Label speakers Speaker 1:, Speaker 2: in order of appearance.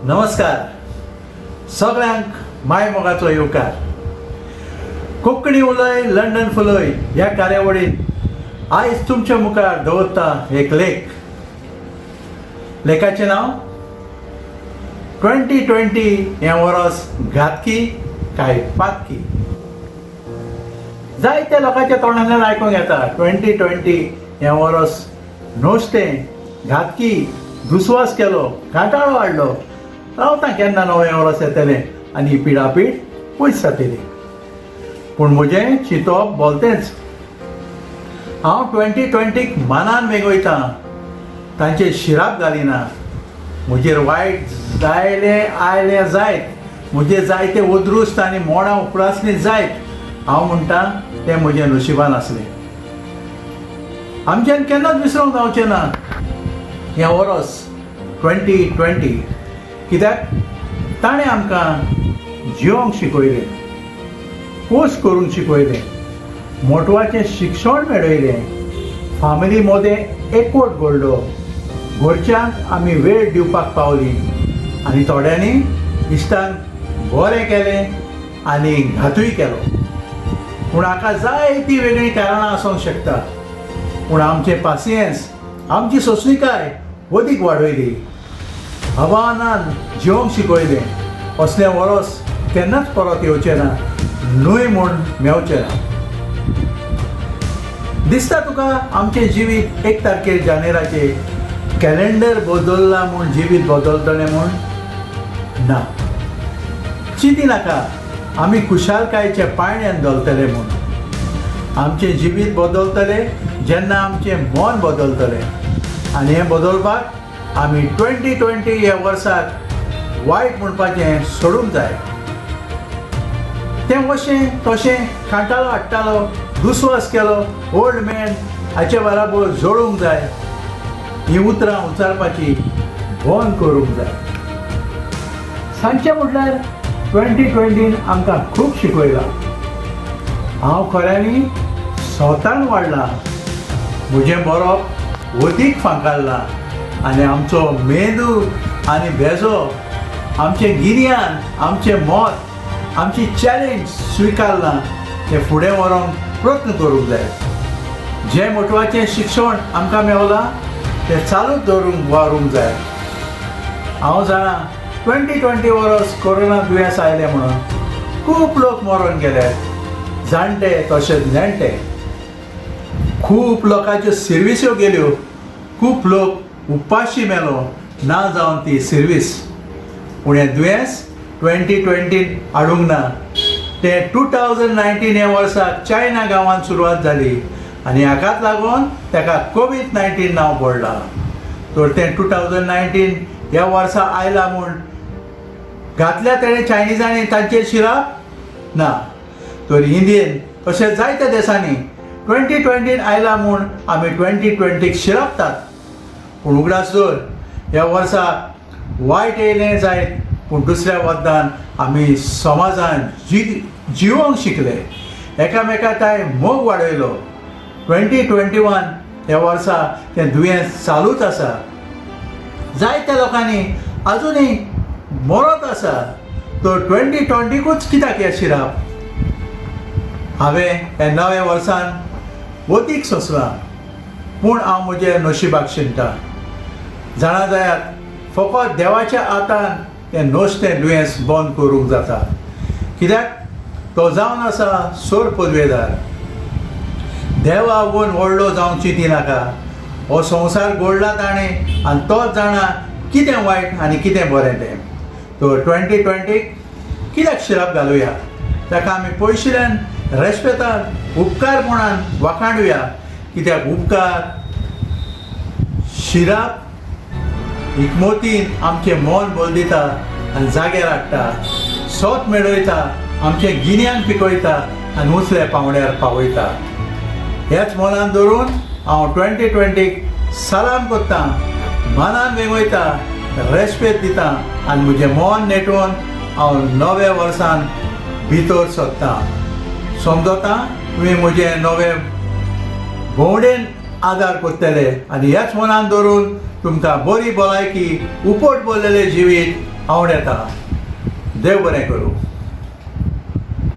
Speaker 1: नमस्कार. सगळ्यांक माय मोगाचो येवकार. कोंकणी उलय लंडन फुलय ह्या कार्यावळींत आयज तुमच्या मुखार दवरता एक लेख. लेखाचें नांव 2020 हें वरस घातकी काय पातकी. जायत्या लोकांच्या तोंडांतल्यान आयकूंक येता 2020 हें वरस नोश्टें, घातकी, दुस्वास केलो, कांटाळो हाडलो. रावता केन्ना नवें वरस येतलें आनी ही पिडापीड पयस जातली. पूण म्हजें चिंतप बोलतेंच. हांव 2020क मानान वेंगयतां, तांचेर शिराप घालिना. म्हजेर वायट जायलें आयलें जायत, म्हजेर जायते अदृश्ट आनी मोडां उप्रासलीं जायत, हांव म्हणटा तें म्हजें नशिबान आसलें. आमच्यान केन्नाच विसरूंक जावचें ना हें वरस 2020, कित्याक ताणें आमकां जिवंक शिकयलें, कोश करूंक शिकयलें, मोटवाचें शिक्षण मेळयलें, फामिली मदें एकवट घडलो, घरच्यांक आमी वेळ दिवपाक पावलीं आनी थोड्यांनी इश्टांक बरें केलें आनी घातूय केलो. पूण हाका जायतीं वेगळीं कारणां आसूंक शकता, पूण आमचें पासियेंस, आमची सोंसणिकाय वदीक वाडयली, आव्हानान जिवंक शिकयलें. असलें वरस केन्नाच परत येवचें ना, न्हय म्हूण मेवचें ना. दिसता तुका आमचें जिवीत 1 तारखेर जानेराचेर कॅलेंडर बदल्लां म्हूण जिवीत बदलतलें म्हूण? ना, चिंती नाका, आमी खुशालकायेच्या पायण्यान धोलतले म्हूण. आमचें जिवीत बदलतलें जेन्ना आमचें मन बदलतलें, आनी हें बदलपाक आमी 2020 ह्या वर्साक वायट म्हणपाचें सोडूंक जाय. तें अशें तशें कांटाळो हाडटालो, दुस्वास केलो, ओल्ड मॅन हाचे बराबर जोडूंक जाय. हीं उतरां उचारपाची बंद करूंक जाय. सांगचें म्हटल्यार 2020 आमकां खूब शिकयलां. हांव खऱ्यांनी स्वतान वाडलां, म्हजें बरोवप वदीक फांकारलां आनी आमचो मेंदू आनी बेजो, आमचें गिन्यान, आमचें मत, आमची चॅलेंज स्विकारलां, तें फुडें व्हरूंक प्रयत्न करूंक जाय. जें म्हत्वाचें शिक्षण आमकां मेवलां तें चालूच दवरूंक वावरूंक जाय. हांव जाणा 2020 वरस कोरोना दुयेंस आयलें म्हणून खूब लोक मरोन गेले, जाणटे तशेंच नेणटे. खूब लोकांच्यो सिर्विस्यो गेल्यो, खूब लोक उपाशी मेलो ना जावन ती सिर्वीस. पूण हें दुयेंस 2020 हाडूंक ना, तें 2019 ह्या वर्साक चायना गांवांत सुरवात जाली आनी हाकाच लागून ताका कोवीड-19 नांव पडलां. तर तें 2019 ह्या वर्सा आयलां म्हूण घातल्या तेणें चायनिजांनी तांचेर शिराप ना. तर इंडियेन तशेंच जायत्या देशांनी 2020 आयला म्हूण आमी 2020क शिरापतात. पूण उगडास दवर, ह्या वर्सा वायट येयलें जायत, पूण दुसऱ्या वद्दान आमी समाजान जिवोंक शिकले, एकामेका ताय मोग वाडयलो. 2021 ह्या वर्सा तें दुयेंस चालूच आसा, जायत्या लोकांनी आजुनूय मरत आसा. तर 2020कूच कित्याक हें शिराप? हांवें ह्या नव्या वर्सान वदीक सोंसलां, पूण हांव म्हजें नशिबाक शिणटा. जाणा जायात, फकत देवाच्या हातान तें नश्टें दुयेंस बंद करूंक जाता, कित्याक तो जावन आसा सोर पदवेदार. देवा वोन व्हडलो जावंक चिंती नाका. हो संवसार घडला ताणें आनी तोच जाणा कितें वायट आनी कितें बरें तें. तर 2020क कित्याक शिराप घालुया? ताका आमी पयशिल्यान रेस्पेतान उपकारपणान वाखाणुया, कित्याक उपकार शिराप हिकमतीन आमचें मन बदलिता आनी जाग्यार हाडटा, सोत मेळयता, आमचें गिन्यान पिकयता आनी उंचल्या पांवड्यार पावयता. ह्याच मनान धरून हांव 2020क सलाम करतां, मनान वेंगयता, रेस्पेद दिता आनी म्हजें मन नेटोवन हांव नव्या वर्सान भितर सरतां. समजता तुमी म्हजें नवें भोंवडेन आदार करतले आनी ह्याच मनान धरून तुमकां बरी भलायकी, उपट भरलेलें जिवीत आंवडेता. देव बरें करूं.